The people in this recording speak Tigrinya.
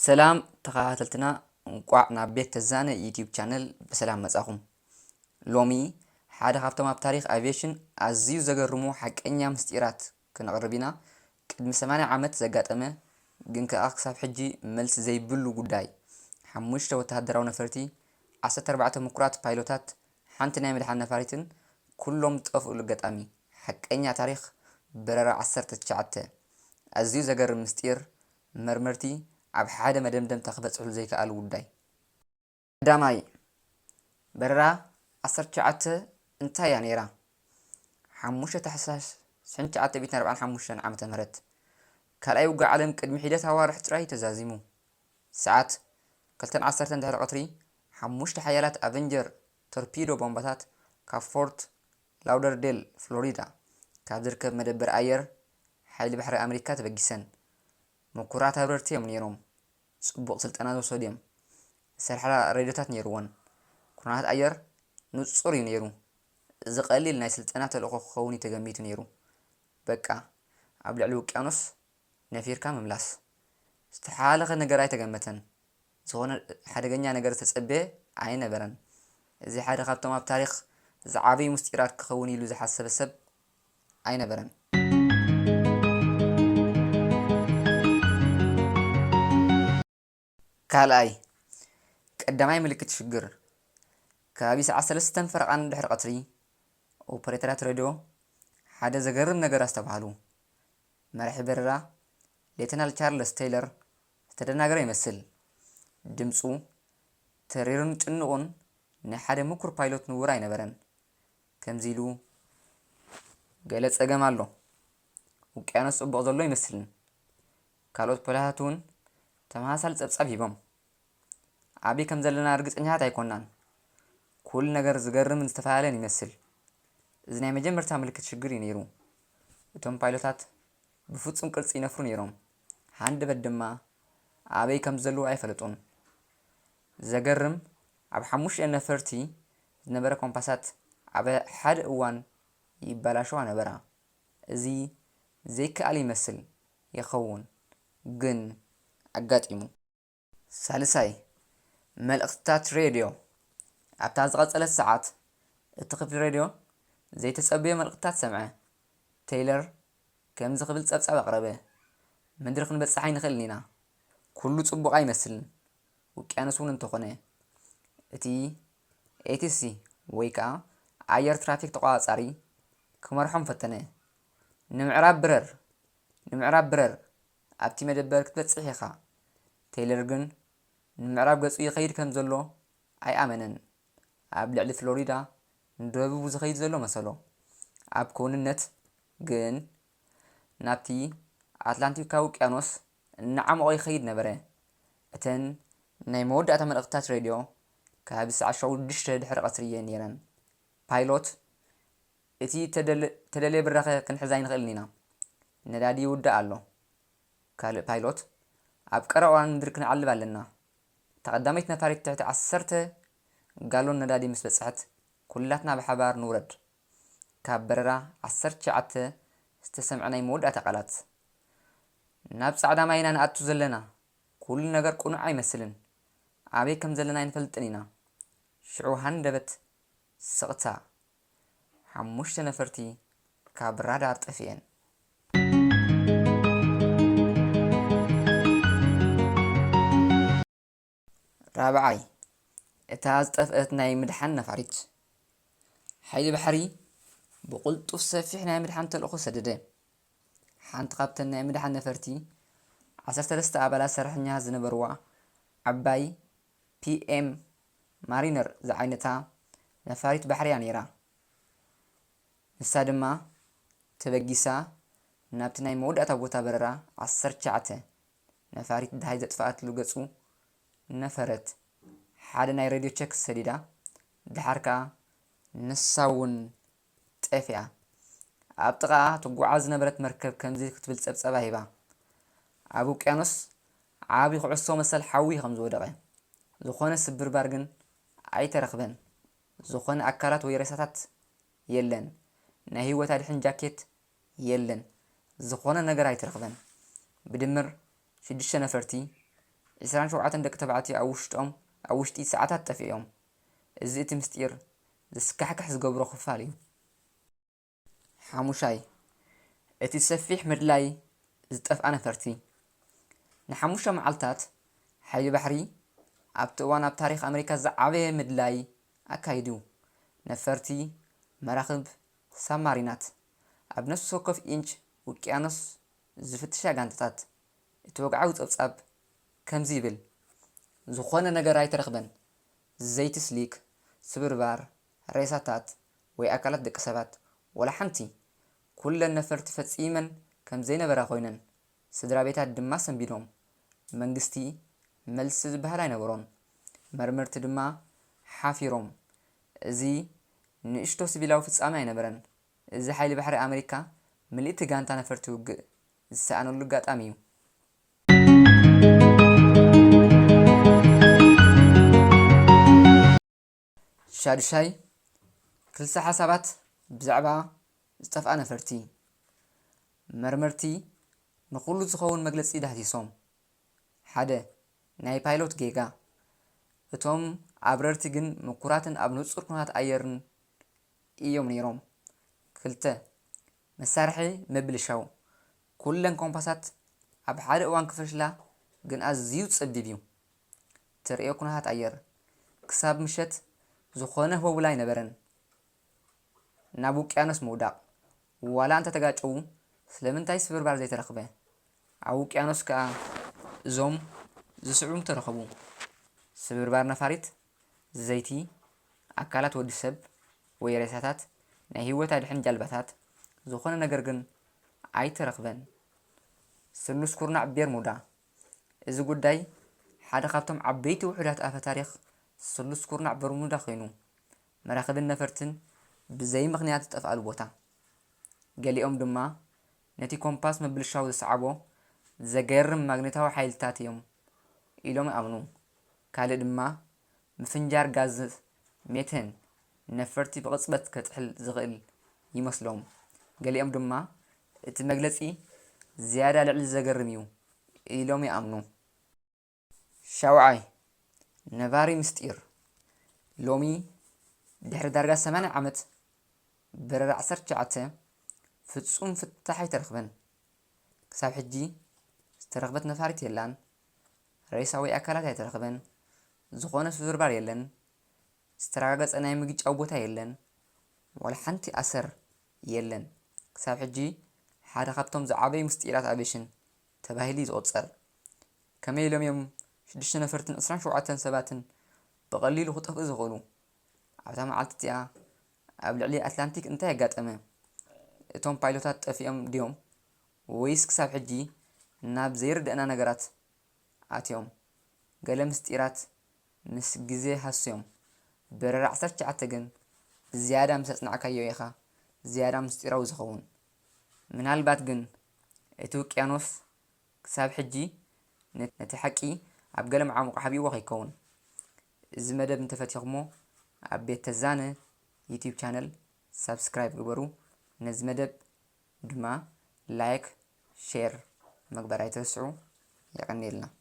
ሰላም ተኸታተልትና፣ እንቋዕ ናብ ቤት ተዛነ ዩቲዩብ ቻነል ብሰላም መጻኹም። ሎሚ ሓደ ካብቶም ኣብ ታሪኽ ኣቪዬሽን ኣዝዩ ዘገርሙ ሓቀኛ ምስጢራት ክነቕርብ ኢና። ቅድሚ ሰማንያ ዓመት ዘጋጠመ ግን ከኣ ክሳብ ሕጂ መልሲ ዘይብሉ ጉዳይ። ሓሙሽተ ወተሃደራዊ ነፈርቲ፣ ዓሰርተ ኣርባዕተ ምኩራት ፓይሎታት፣ ሓንቲ ናይ ምድሓን ነፋሪትን ኩሎም ዝጠፍኡሉ ኣጋጣሚ። ሓቀኛ ታሪኽ በረራ ዓሰርተ ትሽዓተ። ኣዝዩ ዘገርም ምስጢር፣ መርመርቲ ኣብ ሓደ መደምደምታ ክበጽሑሉ ዘይከኣሉ ጉዳይ። ቀዳማይ፣ በረራ ዓሰርተ ትሽዓተ እንታይ እያ ነይራ? ሓሙሽተ ታሕሳስ ሽሕን ትሽዓተ ሚእትን ኣርባዓን ሓሙሽተን ዓመተ ምህረት። ካልኣይ ውግእ ዓለም ቅድሚ ሒደት ኣዋርሕ ጥራይ ተዛዚሙ። ሰዓት ክልተን ዓሰርተን ድሕሪ ቀትሪ፣ ሓሙሽተ ሓያላት ኣቨንጀር ቶርፒዶ ቦምባታት ካብ ፎርት ላውደርዴል ፍሎሪዳ ካብ ዝርከብ መደበር ኣየር ሓይሊ ባሕሪ ኣመሪካ ተበጊሰን። ምኩራት ኣብረርቲ እዮም ነይሮም። ጽቡቕ ስልጠና ዝወሰዱ እዮም። ዝሰርሓ ሬድዮታት ነይርወን። ኩነታት ኣየር ንጹር እዩ ነይሩ። እዚ ቀሊል ናይ ስልጠና ተልእኾ ክኸውን እዩ ተገሚቱ ነይሩ። በቃ፣ ኣብ ልዕሊ ውቅያኖስ ነፊርካ ምምላስ። ዝተሓላለኸ ነገር ኣይተገመተን። ዝኾነ ሓደገኛ ነገር ዝተጸበየ ኣይነበረን። እዚ ሓደ ካብቶም ኣብ ታሪኽ ዝዓበዩ ምስጢራት ክኸውን ኢሉ ዝሓሰበ ሰብ ኣይነበረን። ካልኣይ፣ ቀዳማይ ምልክት ሽግር። ከባቢ ሰዓት ሰለስተን ፈረቓን ድሕሪ ቀትሪ፣ ኦፐሬተራት ሬድዮ ሓደ ዘገርም ነገር ኣስተብሃሉ። መራሒ በረራ ሌተናል ቻርለስ ቴይለር ዝተደናገረ ይመስል። ድምጹ ተሪሩን ጭኑቑን ናይ ሓደ ምኩር ፓይሎት ንቡር ኣይነበረን። ከምዚ ኢሉ፣ "ገለ ጸገም ኣሎ። ውቅያኖስ ጽቡቕ ዘሎ ይመስልን ካልኦት ፓይሎታት እውን ተመሳሳሊ ጸብጻብ ሂቦም። ኣበይ ከም ዘለና ርግጸኛታት ኣይኮናን። ኩሉ ነገር ዝገርምን ዝተፈላለየን ይመስል። እዚ ናይ መጀመርታ ምልክት ሽግር እዩ ነይሩ። እቶም ፓይሎታት ብፍጹም ቅርጺ ይነፍሩ ነይሮም። ሃንደበት ድማ ኣበይ ከም ዘለዉ ኣይፈለጡን። ዘገርም፣ ኣብ ሓሙሽተ ነፈርቲ ዝነበረ ኮምፓሳት ኣብ ሓደ እዋን ይበላሸዋ ነበራ። እዚ ዘይከኣል ይመስል ይኸውን፣ ግን ኣጋጢሙ." ሳልሳይ፣ መልእኽትታት ሬድዮ። ኣብታ ዝቐጸለት ሰዓት፣ እቲ ክፍሊ ሬድዮ ዘይተጸበዮ መልእኽትታት ሰምዐ። ቴይለር ከምዚ ክብል ጸብጻብ ኣቕረበ፣ "ምድሪ ክንበጽሕ ኣይንኽእልን ኢና። ኩሉ ጽቡቕ ኣይመስልን፣ ውቅያኖስ እውን እንተኾነ። እቲ ኤቲሲ ወይ ከኣ ኣየር ትራፊክ ተቖጻጻሪ ክመርሖም ፈተነ። ንምዕራብ ብረር፣ ንምዕራብ ብረር፣ ኣብቲ መደበር ክትበጽሕ ኢኻ።" ቴይለር ግን ንምዕራብ ገጹ ይኸይድ ከም ዘሎ ኣይኣመነን። ኣብ ልዕሊ ፍሎሪዳ ንደቡብ ዝኸይድ ዘሎ መሰሎ። ኣብ ክውንነት ግን ናብቲ ኣትላንቲካዊ ውቅያኖስ እናዓመቖ ይኸይድ ነበረ። እተን ናይ መወዳእታ መልእኽትታት ሬድዮ ከባቢ ሰዓት ሽዱሽተ ድሕሪ ቀትሪ እየን ነይረን። ፓይሎት፣ "እቲ ተደለ-፣ ተደለየ ብራኸ ክንሕዝ ኣይንኽእልን ኢና። ነዳዲ ይውዳእ ኣሎ።" ካልእ ፓይሎት፣ "ኣብ ቀረባ እዋን ምድሪ ክንዓልብ ኣለና። እታ ቀዳመይቲ ነፋሪት ትሕቲ ዓሰርተ ጋሎን ነዳዲ ምስ በጽሐት፣ ኩላትና ብሓባር ንውረድ።" ካብ በረራ ዓሰርተ ትሽዓተ ዝተሰምዐ ናይ መወዳእታ ቃላት። "ናብ ጻዕዳ ማይ ኢና ንኣቱ ዘለና። ኩሉ ነገር ቅኑዕ ኣይመስልን። ኣበይ ከም ዘለና ኣይንፈልጥን ኢና። ሽዑ ሃንደበት ስቕታ። ሓሙሽተ ነፈርቲ ካብ ራዳር ጠፊኤን።" ራብዓይ፣ እታ ዝጠፍአት ናይ ምድሓን ነፋሪት። ሓይሊ ባሕሪ ብቕልጡፍ ሰፊሕ ናይ ምድሓን ተልእኾ ሰደደ። ሓንቲ ካብተን ናይ ምድሓን ነፈርቲ፣ ዓሰርተ ሰለስተ ኣባላት ሰራሕተኛ ዝነበርዋ ዓባይ ፒኤም ማሪነር ዝዓይነታ ነፋሪት ባሕሪ እያ ነይራ። ንሳ ድማ ተበጊሳ ናብቲ ናይ መወዳእታ ቦታ በረራ ዓሰርተ ትሽዓተ ነፋሪት ደሃይ ዘጥፍኣትሉ ገጹ ነፈረት። ሓደ ናይ ሬድዮ ቸክ ሰዲዳ፣ ድሓር ከኣ ንሳ እውን ጠፊኣ። ኣብ ጥቓኣ ትጓዓዝ ዝነበረት መርከብ ከምዚ ክትብል ጸብጻባ ሂባ፣ "ኣብ ውቅያኖስ ዓቢ ኩዕሶ መሰል ሓዊ ከም ዝወደቐ፣ ዝኾነ ስብርባር ግን ኣይተረኽበን። ዝኾነ ኣካላት ወይ ሬሳታት የለን። ናይ ህይወት ኣድሕን ጃኬት የለን። ዝኾነ ነገር ኣይተረኽበን። ብድምር ሽዱሽተ ነፈርቲ ዕስራን ሸውዓተን ደቂ ተባዕትዮ ኣብ ውሽጦም ኣብ ውሽጢ ሰዓታት ጠፊኦም። እዚ እቲ ምስጢር ዘስካሕክሕ ዝገብሮ ክፋል እዩ። ሓሙሻይ፣ እቲ ሰፊሕ ምድላይ ዝጠፍኣ ነፈርቲ። ንሓሙሽተ መዓልታት ሓይሊ ባሕሪ ኣብቲ እዋን ኣብ ታሪኽ ኣሜሪካ ዝዓበየ ምድላይ ኣካይዱ። ነፈርቲ፣ መራኽብ፣ ሳብማሪናት፣ ኣብ ነፍሲ ወከፍ ኢንች ውቅያኖስ ዝፍትሻ ጋንታታት። እቲ ወግዓዊ ጸብጻብ ከምዚ ይብል፣ ዝኾነ ነገር ኣይተረኽበን። ዘይቲ ስሊክ፣ ስብርባር፣ ሬሳታት ወይ ኣካላት ደቂ ሰባት፣ ወላ ሓንቲ። ኩለን ነፈርቲ ፈጺመን ከም ዘይነበራ ኮይነን፣ ስድራ ቤታት ድማ ሰንቢዶም። መንግስቲ መልሲ ዝበሃል ኣይነበሮን። መርመርቲ ድማ ሓፊሮም። እዚ ንእሽቶ ሲቪላዊ ፍጻመ ኣይነበረን። እዚ ሓይሊ ባሕሪ ኣመሪካ ምልእቲ ጋንታ ነፈርቲ ውግእ ዝሰኣነሉ ኣጋጣሚ እዩ። ሻዱሻይ፣ ክልተ ሓሳባት ብዛዕባ ዝጠፍኣ ነፈርቲ። መርመርቲ ንኹሉ ዝኸውን መግለጺ ዳህሲሶም። ሓደ፣ ናይ ፓይሎት ጌጋ። እቶም ኣብረርቲ ግን ምኩራትን ኣብ ንጹር ኩነታት ኣየርን እዮም ነይሮም። ክልተ፣ መሳርሒ ምብልሻው። ኩለን ኮምፓሳት ኣብ ሓደ እዋን ክፈሽላ ግን ኣዝዩ ጸቢብ እዩ። ትርእዮ ኩነታት ኣየር። ክሳብ ምሸት ዝኾነ ህቦብላ ኣይነበረን። ናብ ውቅያኖስ ምውዳቕ። ዋላ እንተ ተጋጨዉ፣ ስለምንታይ ስብርባር ዘይተረኽበ? ኣብ ውቅያኖስ ከኣ እዞም ዝስዕቡ ተረኸቡ። ስብርባር ነፋሪት፣ ዘይቲ፣ ኣካላት ወዲ ሰብ ወይ ሬሳታት፣ ናይ ህይወት ኣድሕን ጃልባታት፣ ዝኾነ ነገር ግን ኣይተረኽበን። ስሉስ ኩርናዕ ቤርሙዳ። እዚ ጉዳይ ሓደ ካብቶም ዓበይቲ ውሑዳት ኣፈ ታሪኽ ስሉስ ኩርናዕ በርሙዳ ኮይኑ፣ መራኽብን ነፈርትን ብዘይ ምኽንያት ዝጠፍኣሉ ቦታ። ገሊኦም ድማ ነቲ ኮምፓስ ምብልሻው ዝሰዓቦ ዘገርም ማግኔታዊ ሓይልታት እዮም ኢሎም ይኣምኑ። ካልእ ድማ ምፍንጃር ጋዝ ሜቴን ነፈርቲ ብቕጽበት ከጥሕል ዝኽእል ይመስሎም። ገሊኦም ድማ እቲ መግለጺ ዝያዳ ልዕሊ ዘገርም እዩ ኢሎም ይኣምኑ። ሻውዓይ፣ ነባሪ ምስጢር። ሎሚ ድሕሪ ዳርጋ ሰማንያ ዓመት በረራ ዓሰርተ ትሽዓተ ፍጹም ፍታሕ ኣይተረኽበን። ክሳብ ሕጂ ዝተረኽበት ነፋሪት የላን። ሬሳ ወይ ኣካላት ኣይተረኽበን። ዝኾነ ስብርባር የለን። ዝተረጋገጸ ናይ ምግጫው ቦታ የለን። ዋላ ሓንቲ ኣሰር የለን። ክሳብ ሕጂ ሓደ ካብቶም ዝዓበዩ ምስጢራት ኣቬሽን ተባሂሉ እዩ ዝቑጸር። ከመይ ኢሎም እዮም ሽዱሽተ ነፈርትን ዕስራን ሸውዓተን ሰባትን ብቐሊሉ ክጠፍኡ ዝኽእሉ? ኣብታ መዓልቲ እቲኣ ኣብ ልዕሊ ኣትላንቲክ እንታይ ኣጋጠመ? እቶም ፓይሎታት ጠፊኦም ድዮም? ወይስ ክሳብ ሕጂ ናብ ዘይርደኣና ነገራት ኣትዮም? ገለ ምስጢራት ምስ ግዜ ሃስዮም። በረራ ዓሰርተ ትሽዓተ ግን ብዝያዳ ምስ ኣጽናዕካዮ ኢኻ ዝያዳ ምስጢራዊ ዝኸውን። ምናልባት ግን እቲ ውቅያኖስ ክሳብ ሕጂ ነ-፣ ነቲ ሓቂ ኣብ ገለ መዓሙቕ ሓቢእዎ ከይከውን። እዚ መደብ እንተፈቲኹሞ ኣብ ቤት ተዛነ ዩቲዩብ ቻነል ሳብስክራይብ ግበሩ። ነዚ መደብ ድማ ላይክ፣ ሼር ምግባር ኣይትረስዑ። የቐንየልና።